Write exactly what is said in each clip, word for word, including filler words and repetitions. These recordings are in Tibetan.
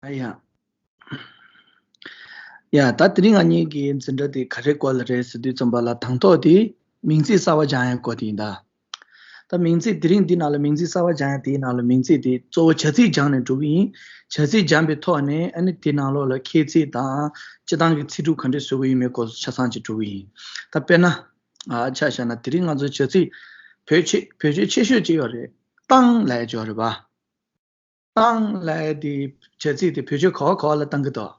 ཨ་ཡ། ཡ་ད་དེ་རིང་ང་གཉིས་ཀྱི་འཛིན་གྲྭ་དེ་ག་རེ་སྐོར་ལ་རེད་ཟེར་དུས་ཙམ་པ་ལ་དང་ཐོག་དེ་མིང་ཚིག་གསར་བ་སྦྱང་ཡག་སྐོར་དེ་ཡིན་ད། ད་མིང་ཚིག་དེ་རིང་འདི་ནང་ལ་མིང་ཚིག་གསར་བ་སྦྱང་ཡག་དེའི་ནང་ལ་མིང་ཚིག་དེ་གཙོ་བོ་བྱ་ཚིག་སྦྱངས་ནས་འགྲོ་གི་ཡིན། བྱ་ཚིག་སྦྱངས་པའི་ཐོག་ནས་ཨ་ནི་དེ་ནང་ལོགས་ལ་ཁྱད་ཚིག་དང་སྤྱི་བཏང་གི་ཚིག་གྲུབ་ག་འདྲས་བཟོ་གི་ཡིན་མིན་སྐོར་ཆ་ཚང་ཅིག་འགྲོ་གི་ཡིན། ད་དཔེར་ན། ཨ་ཆ་བཞག་ན་དེ་རིང་ང་ཚོ་བྱ་ཚིག་བེད་སྤྱོད་བེད་སྤྱོད་ཆེ་ཤོས་ཅིག་ཡོད་རེད། བཏང་ལབ་ཡག་ཅིག་ཡོད་རེད་པ། བཏང་ལབ་ཡག་དེ་བྱ་ཚིག་དེ་བེད་སྤྱོད་ག་བ་ག་བ་ལ་བཏང་གི་འདུག་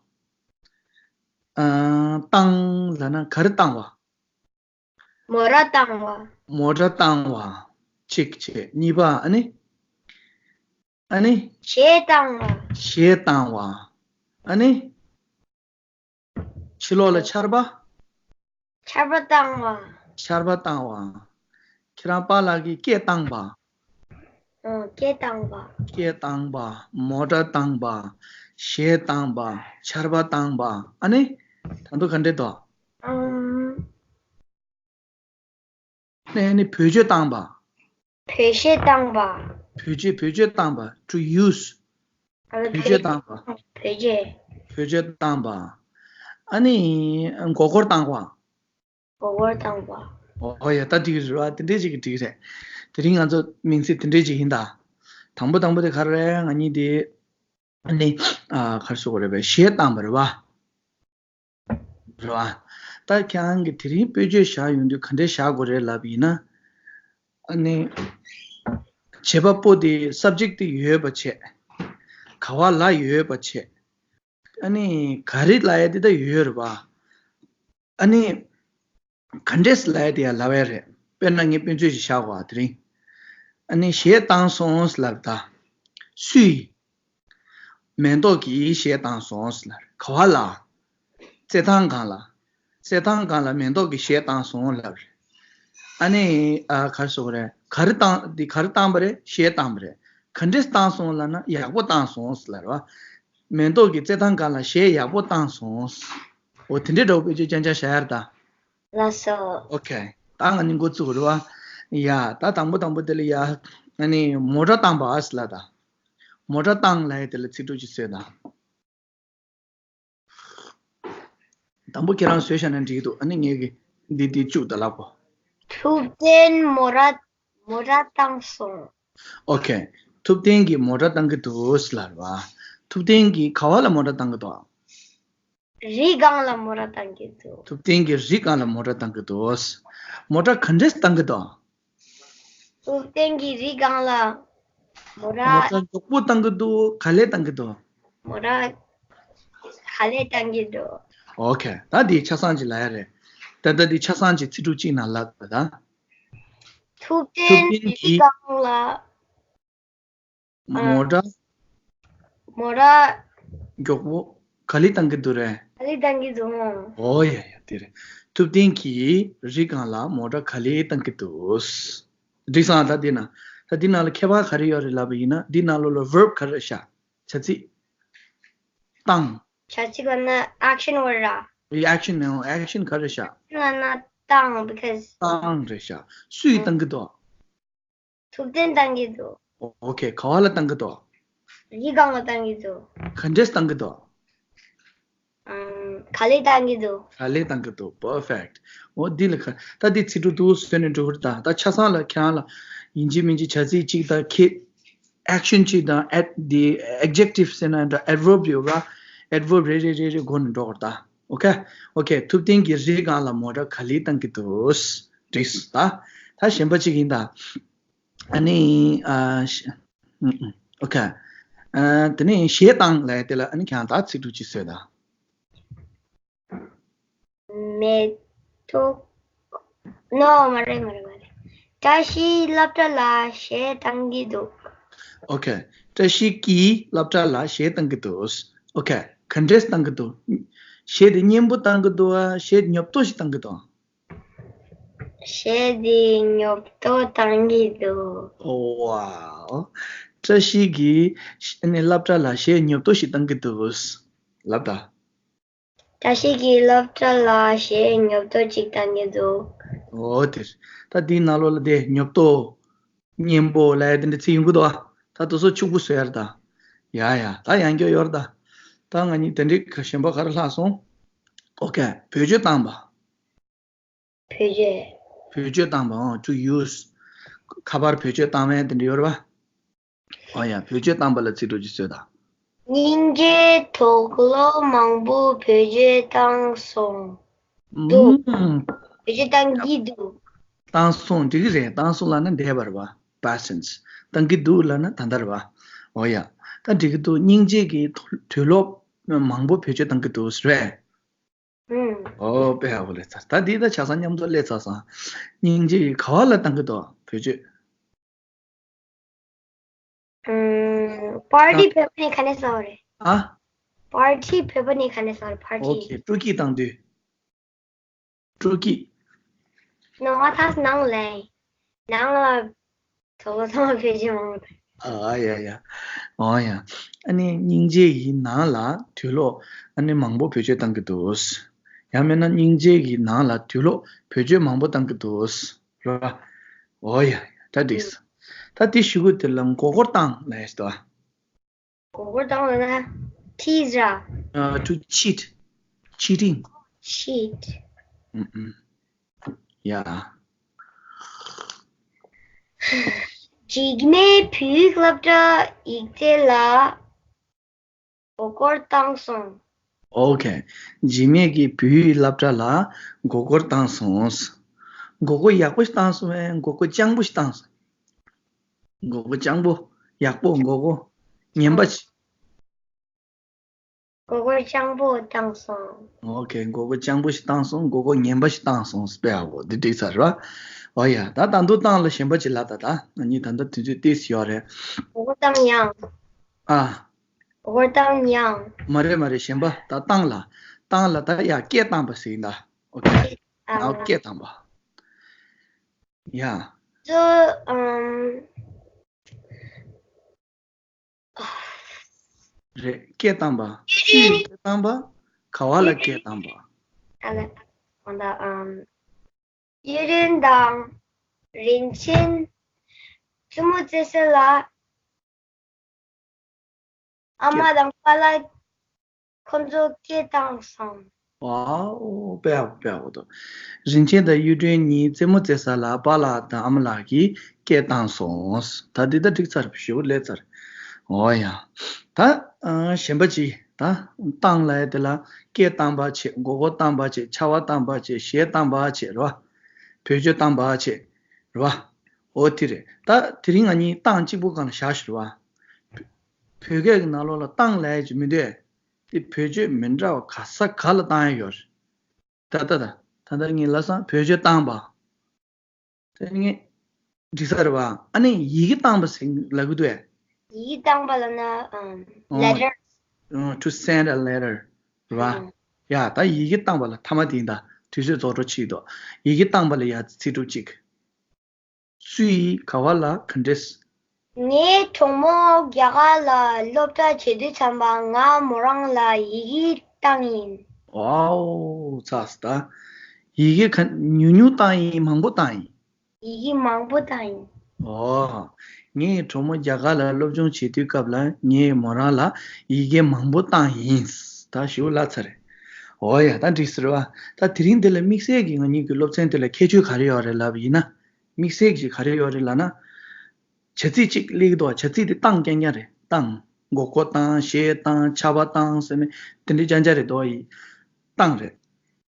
ཨ། བཏང་ལབ་ན་ག་རེ་བཏང་བ། མོ་ཊ་བཏང་བ། མོ་ཊ་བཏང་བ། གཅིག་བྱས། གཉིས་པ་ཨ་ནི། ཨ་ནི། གཞས་བཏང་བ། གཞས་བཏང་བ། ཨ་ནི། ཕྱི་ལོགས་ལ་ཆར་པ། ཆར་པ་བཏང་བ། ཆར་པ་བཏང་བ། ཁྱེད་རང་པཱ་ལགས་ཀྱིས་སྐད་བཏང་པ། ཨོ། སྐད་བཏང་པ། སྐད་བཏང་པ། མོ་ཊ་བཏང་པ། གཞས་བཏང་པ། ཆར་པ་བཏང་པ། ཨ་ནི། ད་དུང་ག་འདྲས་འདུག་ཨམ། ནས་ནི་བེད་སྤྱོད་བཏང་པ། བེད་སྤྱོད་བཏང་པ། བེད་སྤྱོད་བེད་སྤྱོད་བཏང་པ། to use། ཨ། བེད་སྤྱོད་བཏང་པ། བེད་སྤྱོད། བེད་སྤྱོད་བཏང་པ། ཨ་ནི་མགོ་སྐོར་བཏང་པ། མགོ་སྐོར་བཏང་པ། ཨོ་ཡ། ད་འགྲིག་རེད་བ། དེ་འདྲས་ཅིག་གི་འགྲིག་རེད། དེ་རིང་ང་ཚོ་མིང་ཚིག་དེ་འདྲས་ཅིག་ཡིན་ད། དང་པོ་དང་པོ་དེ་ག་རེ་རེད། ང་གཉིས་དེ། ཨ་ནི། ཨ། ག་རེ་ཟེར་དགོས་རེད་པས། གཞས་བཏང་པ་རེད་བ། རེད་བ། ད་ཁྱེད་རང་གིས་དེ་རིང་དཔེ་བརྗོད་བཞག་ཡོང་དུས་ག་འདྲས་བཞག་དགོས་རེད་ལབ་པ་ཡིན་ན། ཨ་ནི། བྱེད་པ་པོ་དེ་subject དེ་ཡོད་པ་བྱས། ག་བ་ལ་ཡོད་པ་བྱས། ཨ་ནི་ག་རེ་ལབ་ཡག་དེ་ད་ཡོད་རེད་པ། ཨ་ནི་ག་འདྲས་ལབ་ཡག་དེ་ཡང་ལབ་ཡག་རེད། དཔེར་ན་ངས་དཔེ་མཚོན་ཞིག་བཞག་གོ་ཨ། དེ་རིང་ཨ་ནི་གཞས་བཏང་སོང་ལབ་ད། སུས། མེ་ཏོག་གིས་གཞས་བཏང་སོང་ལབ། ག་བ་ལ། རྩེད་ཐང་སྒང་ལ། རྩེད་ཐང་སྒང་ལ་མེ་ཏོག་གིས་གཞས་བཏང་སོང་ལབ་རེད། ཨ་ནི། ཨ། ག་རེ་ཟེར་དགོས་རེད། ག་རེ་བཏང་འདི་ག་རེ་བཏང་པ་རེད། གཞས་བཏང་པ་རེད། ག་འདྲས་བཏང་སོང་ལབ་ན་ཡག་པོ་བཏང་སོང་ལབ་རེད་བ། མེ་ཏོག་གིས་རྩེད་ཐང་སྒང་ལ་གཞས་ཡག་པོ་བཏང་སོང་། འོ་དེ་འདྲའི་འདྲ་བོ་དཔེ་བརྗོད་རྐྱང་རྐྱང་བཞག་ཡག་རེད་ད། ལགས་སོ། ཨོ་ཁེ། ད་ང་གཉིས་འགོ་བཙུགས་རེད་བ། ཡ། ད་དང་པོ་དང་པོ་དེ་ལ་ཡ། ཨ་ནི་མོ་ཊ་བཏང་པ་ཨ་ཟེར་ལབ་ད། མོ་ཊ་བཏང་ལབ་ཡག་དེ་ལ་ཚིག་གྲུབ་ཅིག་བཟོས་དང་། དང་པོ་ཁྱེད་རང་བཟོས་བཞག་ན་འགྲིག་གི་འདུག་ཨ་ནི་ངས་ཀྱི་འདི་འདི་བཅུག་ད་ལབ་གོ། ཐུབ་བསྟན་མོ་ཊ་མོ་ཊ་བཏང་སོང་། ཨོ་ཁེ། ཐུབ་བསྟན་གྱིས་མོ་ཊ་བཏང་གི་འདུག་ལབ་རེད་བ། ཐུབ་བསྟན་གྱིས་ག་བ་ལ་མོ་ཊ་བཏང་གི་འདུག་རི་སྒང་ལ་མོ་ཊ་བཏང་གི་འདུག་ཐུབ་བསྟན་གྱིས་རི་སྒང་ལ་མོ་ཊ་བཏང་གི་འདུག་མོ་ཊ་ག་འདྲས་བཏང་གི་འདུག་ཐུབ་བསྟན་གྱིས་རི་སྒང་ལ་མོ་ཊ། མོ་ཊ་མགྱོགས་པོ་བཏང་གི་འདུག་ག་ལེར་བཏང་གི་འདུག་མོ་ཊ་ག་ལེར་བཏང་གི་འདུག་ཨོ་ཁེ། ད་འདི་ཆ་ཚང་ཅིག་ལབ་ཡག་རེད། ད་ལྟ་འདི་ཆ་ཚང་ཅིག་ཚིག་གྲུབ་གཅིག་ནང་ལབ་དང་། ཐུབ་བསྟན་ཐུབ་བསྟན་རི་གིས་སྒང་ལ། མོ་ཊ། མོ་ཊ། མགྱོགས་པོ། ག་ལེར་བཏང་གི་འདུག་རེད། ག་ལེར་བཏང་གི་འདུག་ཨོ་ཡ་ཡ། དེ་རེད། ཐུབ་བསྟན་གྱིས་རི་སྒང་ལ་མོ་ཊ་ག་ལེར་བཏང་གི་འདུག་འགྲིག་སོང་། ད་འདི་ན། ད་འདི་ནང་ལ་ཁྱད་པར་ག་རེ་ཡོད་རེད་ལབ་པ་ཡིན་ན། འདི་ནང་ལོགས་ལ་verb ག་རེ་བཞག་བྱ་ཚིག་བཏང་། བྱ་ཚིག་ལབ་ན་action word ར། རེད། action ནའང་action ག་རེ་བཞག་ལབ་ན་བཏང་། because བཏང་རེད་བཞག་སུས་བཏང་གི་འདུག་ཐུབ་བསྟན་བཏང་གི་འདུག་ཨོ་ཁེ། ག་བ་ལ་བཏང་གི་འདུག་རི་སྒང་ལ་བཏང་གི་འདུག་ག་འདྲས་བཏང་གི་འདུག་ཨམ། ག་ལེར་བཏང་གི་འདུག་ག་ལེར་བཏང་གི་འདུག perfect ཨོ་འདི་ལ་ཁ། ད་འདི་ཚིག་གྲུབ་འདུག་བཟོས་ནས་འགྲོ་གི་རེད་ད། ད་ཆ་ཚང་ལ་ཁྱེད་རང་ལ་ཡིན་གཅིག་མིན་གཅིག་བྱ་ཚིག་གཅིག་དང་ཁྱེད། action གཅིག་དང་ad འདི་adjective ཟེར་ན་འདྲ། adverb ཡོད་པ། adverb རེ་རེ་རེ་རེ་འགོ་ནས་འགྲོ་གི་རེད་ད། ཨོ་ཁེ། ཨོ་ཁེ། ཐུབ་བསྟན་གྱིས་རི་སྒང་ལ་མོ་ཊ་ག་ལེར་བཏང་གི་འདུག་འགྲིག་སོང་ད། ད་གཞན་པ་གཅིག་ཡིན་ད། ཨ་ནི། ཨ། ཤ། ཨུ། ཨུ། ཨོ་ཁེ། ཨ། དེ་ནས་གཞས་བཏང་ལབ་ཡག་དེ་ལ་ཨ་ནི་ཁྱེད་རང་ད་ཚིག་གྲུབ་གཅིག་བཟོས་དང་། མེ་ཏོག no མ་རེད་མ་རེད་མ་རེད། བཀྲ་ཤིས་སློབ་གྲྭ་ལ་གཞས་བཏང་གི་འདུག་ཨོ་ཁེ། བཀྲ་ཤིས་ཀྱིས་སློབ་གྲྭ་ལ་གཞས་བཏང་གི་འདུག་ཨོ་ཁེ། ག་འདྲས་བཏང་གི་འདུག་གཞས་དེ་སྙན་པོ་བཏང་གི་འདུག་ག་གཞས་ཉོབ་ཏོ་ཞིག་བཏང་གི་འདུག་གཞས་དེ་ཉོབ་ཏོ་བཏང་གི་འདུག་ཝའོ། བཀྲ་ཤིས་ཀྱིས་ཨ་ནི་སློབ་གྲྭ་ལ་གཞས་ཉོབ་ཏོ་ཞིག་བཏང་གི་འདུག་ལབ་དང་། བཀྲ་ཤིས་ཀྱིས་སློབ་གྲྭ་ལ་གཞས་ཉོབ་ཏོ་ཅིག་བཏང་གི་འདུག་ཨོ་དེ་རེད། ད་འདིའི་ནང་ལོགས་ལ་དེ་ཉོབ་ཏོ། སྙན་པོ་ལབ་ཡག་དེ་འདྲ་ཚིག་ཡོང་གི་འདུག་ག་ད་དེ་ཚོ་ཕྱུག་པོ་བཟོ་ཡག་རེད་ད། ཡ་ཡ། ད་ཡང་སྐྱར་ཡོད་རེད་ད། ད་ང་གཉིས་དེ་འདྲའི་གཞན་པ་ག་རེ་ལྷག་སོང་། ཨོ་ཁེ། བེད་སྤྱོད་བཏང་བ། བེད་སྤྱོད། བེད་སྤྱོད་བཏང་བ། ཨོ། to use། ཁ་པར་བེད་སྤྱོད་བཏང་བ་དེ་འདྲ་ཡོད་རེད་པ། ཨོ་ཡ། བེད་སྤྱོད་བཏང་བ་ལ་ཚིག་གྲུབ་ཅིག་བཟོས་དང་། སྙིང་རྗེ་དུག་སློག་མང་པོ་བེད་སྤྱོད་བཏང་སོང་། འདུག་ཨུམ། བེད་སྤྱོད་བཏང་གི་འདུག་བཏང་སོང་། འགྲིག་གི་རེད། བཏང་སོང་ལབ་ན་འདས་པ་རེད་པ། past tense། བཏང་གི་འདུག་ལབ་ན་ད་ལྟ་རེད་པ། ཨོ་ཡ། ད་འགྲིག་གི་འདུག་སྙིང་རྗེ་གིས་དུག་སློག་མང་པོ་བེད་སྤྱོད་བཏང་གི་འདུག་རེད། ཨུམ། ཨོ། དཔེ་ཡག་པོ་སླེབས་ཚར། ད་འདི་ད་ཆ་ཚང་མཉམ་དུ་སླེབས་ཚར་སོང་། སྙིང་རྗེ་གིས་ག་བ་ལ་བཏང་གི་འདུག་བེད་སྤྱོད། ཨུམ། པར་ཊི་ཕེབས་པ་ནས་ག་ནས་བཟོ་བ་རེད། ཨ། པར་ཊི་ཕེབས་པ་ནས་ག་ནས་བཟོ་བ་རེད། པར་ཊི། ཨོ་ཁེ། སྤྲོ་སྐྱིད་བཏང་དུས། སྤྲོ་སྐྱིད། ནང་ང་ཐག་ནང་ལ། ནང་ལ། དོ་ལོ་ཐང་བེད་སྤྱོད་མང་པོ་དང་། ཨ་ཡ་ཡ། ཨོ་ཡ། ཨ་ནི་སྙིང་རྗེ་ཡི་ནང་ལ་དུག་སློག་ཨ་ནི་མང་པོ་བེད་སྤྱོད་བཏང་གི་འདུག་ཡང་མིན་ན་སྙིང་རྗེ་ཡི་ནང་ལ་དུག་སློག་བེད་སྤྱོད་མང་པོ་བཏང་གི་འདུག་རེད་པ། ཨོ་ཡ། ད་འགྲིག་སོང་། ད་དེ་གཞུག་གུ་དེ་ལ་མགོ་སྐོར་བཏང་ལབ་ཡ་ཞིག་འདུག་ཨ། མགོ་སྐོར་བཏང་ལབ་ན། tease ར། ཨ། to cheat, cheating. Cheat. ཨུམ་ཨུམ། ཡ། འཇིགས་མེད་བོད་ཡིག་སློབ་གྲྭ་ཡིག་ཚད་ལ་མགོ་སྐོར་བཏང་སོང་། ཨོ་ཁེ། འཇིགས་མེད་ཀྱི་བོད་ཡིག་སློབ་གྲྭ་ལ་མགོ་སྐོར་བཏང་སོང་། མགོ་སྐོར་ཡག་པོ་ཞིག་བཏང་སོང་བས། མགོ་སྐོར་སྤྱང་པོ་ཞིག་བཏང་སོང་། མགོ་སྐོར་སྤྱང་པོ། ཡག་པོ། མགོ་སྐོར་ངན་པ་ཞིག་མགོ་སྐོར་སྤྱང་པོ་བཏང་སོང་། ཨོ་ཁེ། མགོ་སྐོར་སྤྱང་པོ་ཞིག་བཏང་སོང་། མགོ་སྐོར་ངན་པ་ཞིག་བཏང་སོང་། དཔེ་ཡག་པོ། འདི་འགྲིག་ཚར་རེད་པ། ཨོ་ཡ། ད་ད་དུང་བཏང་ལ་གཞན་པ་ཅིག་ལབ་ད། ད་ང་གཉིས་ད་ལྟ་དུས་ཚོད་ཏོག་ཙམ་ཡོད་རེད། མགོ་སྐོར་བཏང་ཡང་། ཨ། མགོ་སྐོར་བཏང་ཡང་། མ་རེད་མ་རེད། གཞན་པ། ད་བཏང་ལ། བཏང་ལ་ད་ཡ་སྐད་བཏང་བ་ཟེར་ཡིན་ད། ཨོ་ཁེ། ཨ། ཡ་སྐད་བཏང་བ། ཡ། So, um, རེད། སྐད་བཏང་བ། སུས་སྐད་བཏང་བ། ག་བ་ལ་སྐད་བཏང་བ། ཨ་ལ། ཨ་ལ། ཨམ། གཡུ་སྒྲོན་དང་རིན་ཆེན། རྩེད་མོ་རྩེ་ས་ལ་ཨ་མ་དང་པཱ་ལགས་ཁོ་ཚོ་སྐད་བཏང་སོང་། ཝའོ། དཔེ་ཡག་པོ། དཔེ་ཡག་པོ་འདུག་རིན་ཆེན་དང་གཡུ་སྒྲོན་གཉིས་རྩེད་མོ་རྩེ་ས་ལ་པཱ་ལགས་དང་ཨ་མ་ལགས་ཀྱིས་སྐད་བཏང་སོང་། ད་འདི་ད་འགྲིག་ཚར། ཞེ་པོ་ལས་ཚར། འོ་ཡ། ད་ཨ་གཞན་པ་ཅིག་ད་བཏང་ལབ་ཡ་དེ་ལ་སྐད་བཏང་བ་བྱས། མགོ་སྐོར་བཏང་བ་བྱས། ཆར་པ་བཏང་བ་བྱས། གཞས་བཏང་བ་བྱས། རེད་པ། བེད་སྤྱོད་བཏང་བ་བྱས། རེད་པ། འོ་དེ་རེད། ད་དེ་རིང་ང་གཉིས་བཏང་གཅིག་པོ་སྒང་ལ་བཞག་ཞུ་རེད་པ། བོད་སྐད་ཀྱི་ནང་ལོགས་ལ་བཏང་ལབ་ཡ་ཅིག་མི་འདུག་དེ་བེད་སྤྱོད་མི་འདྲ་བ་ག་ས་ག་ལ་བཏང་ཡ་ཡོད་རེད། ད་ད་ད་ད་ལྟ་ངས་ལབ་སོང་། བེད་སྤྱོད་བཏང་བ། དེ་ངས་འགྲིག་ས་རེད་པ། ཨ་ནི་ཡི་གེ་བཏང་བ་ཟེར་ལབ་གི་འདུག་གས། ཡི་གེ་བཏང་བ་ལབ་ན། ཨམ། ཨོ། letter། ཨོ། to send a letter རེད་པ། ཨམ། ཡ། ད་ཡི་གེ་བཏང་བ་ལ་མཐའ་མ་དེ་ཡིན་ད། དུས་ཚོད་རྫོགས་འགྲོ་ཕྱིན་འདུག་ཡི་གེ་བཏང་བ་ལ་ཡ་ཚིག་གྲུབ་གཅིག་སུ་ཡིས་ག་བ་ལ་ག་འདྲས། ངའི་གྲོགས་མོ་རྒྱ་གར་ལ་སློབ་གྲྭ་བྱེད་དུས་ཙམ་པ་ང་མོ་རང་ལ་ཡི་གེ་བཏང་ཡིན། ཝའོ། ཚ་སི་ད། ཡི་གེ་ག་ཉུང་ཉུང་བཏང་ཡིན། མང་པོ་བཏང་ཡིན། ཡི་གེ་མང་པོ་བཏང་ཡིན། ཨོ། ངའི་གྲོགས་མོ་རྒྱ་གར་ལ་སློབ་སྦྱོང་བྱེད་དུས་སྐབས་ལ་ངས་མོ་རང་ལ་ཡི་གེ་མང་པོ་བཏང་ཡིན། ད་ཞུ་ལ་ཚར་རེད། ཨོ་ཡ། ད་འགྲིག་ཟེར་བ། ད་དེ་རིང་འདི་ལ་དམིགས་བསལ་གྱི་ང་གཉིས་ཀྱི་སློབ་ཚན་འདི་ལ་ཁྱད་ཆོས་ག་རེ་ཡོད་རེད་ལབ་ཡིན་ན། དམིགས་བསལ་གྱི་ག་རེ་ཡོད་རེད་ལབ་ན། བྱ་ཚིག་ཅིག་སླེབས་ཀྱི་འདུག་བྱ་ཚིག་དེ་བཏང་རྐྱང་རྐྱང་རེད། བཏང་། མགོ་སྐོར་བཏང་། གཞས་བཏང་། ཆར་པ་བཏང་ཟེར་ནས་དེ་འདྲའི་རྐྱང་རྐྱང་རེད་འདུག་ཡིན། བཏང་རེད།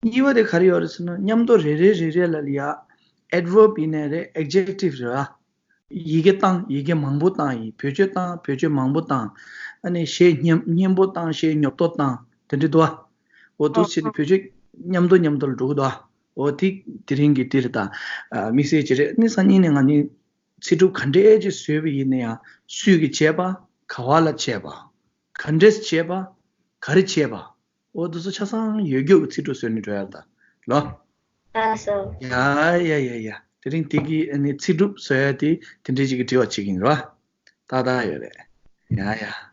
གཉིས་པ་དེ་ག་རེ་ཡོད་རེད་ཟེར་ན། མཉམ་དུ་རེ་རེ་རེ་རེ་ལ་ཡ་adverb ཡིན་ནའི་རེད། adjective རེད་པ། ཡི་གེ་བཏང་། ཡི་གེ་མང་པོ་བཏང་ཡིན། བེད་སྤྱོད་བཏང་། བེད་སྤྱོད་མང་པོ་བཏང་། ཨ་ནི་གཞས་སྙན་སྙན་པོ་བཏང་། གཞས་ཉོབ་ཏོ་བཏང་། དེ་འདྲ་འདུག་པ། འོ་འདུག་བྱས་ཏེ་བེད་སྤྱོད་མཉམ་དུ་མཉམ་དུ་ལ་འགྲོ་གི་འདུག་པ། འོ་དེ་དེ་རིང་གི་དེ་རེད་ད། ཨ། དམིགས་བསལ་ཅིག་རེད། ཨ་ནི་སང་ཉིན་ནས་ང་གཉིས་ཚིག་གྲུབ་ག་འདྲས་ཅིག་བཟོས་པ་ཡིན་ན་ཡང་། སུས་ཀྱིས་བྱས་པ། ག་བ་ལ་བྱས་པ། ག་འདྲས་བྱས་པ། ག་རེ་བྱས་པ། འོ་འདི་ཚོ་ཆ་ཚང་ཡོད་རྒྱུ་གི་ཚིག་གྲུབ་བཟོས་ནས་འགྲོ་ཡ་ད་ལོ། ལགས་སོ། ཡ་ཡ་ཡ་ཡ། དེ་རིང་དེ་གི་ཨ་ནི་ཚིག་གྲུབ་བཟོ་ཡ་དེ་དེ་འདྲའི་ཅིག་གི་དྲི་བ་ཅིག་ཡིན་རོ། ཏག་ཏག་ཡོད་རེད། ཡ་ཡ།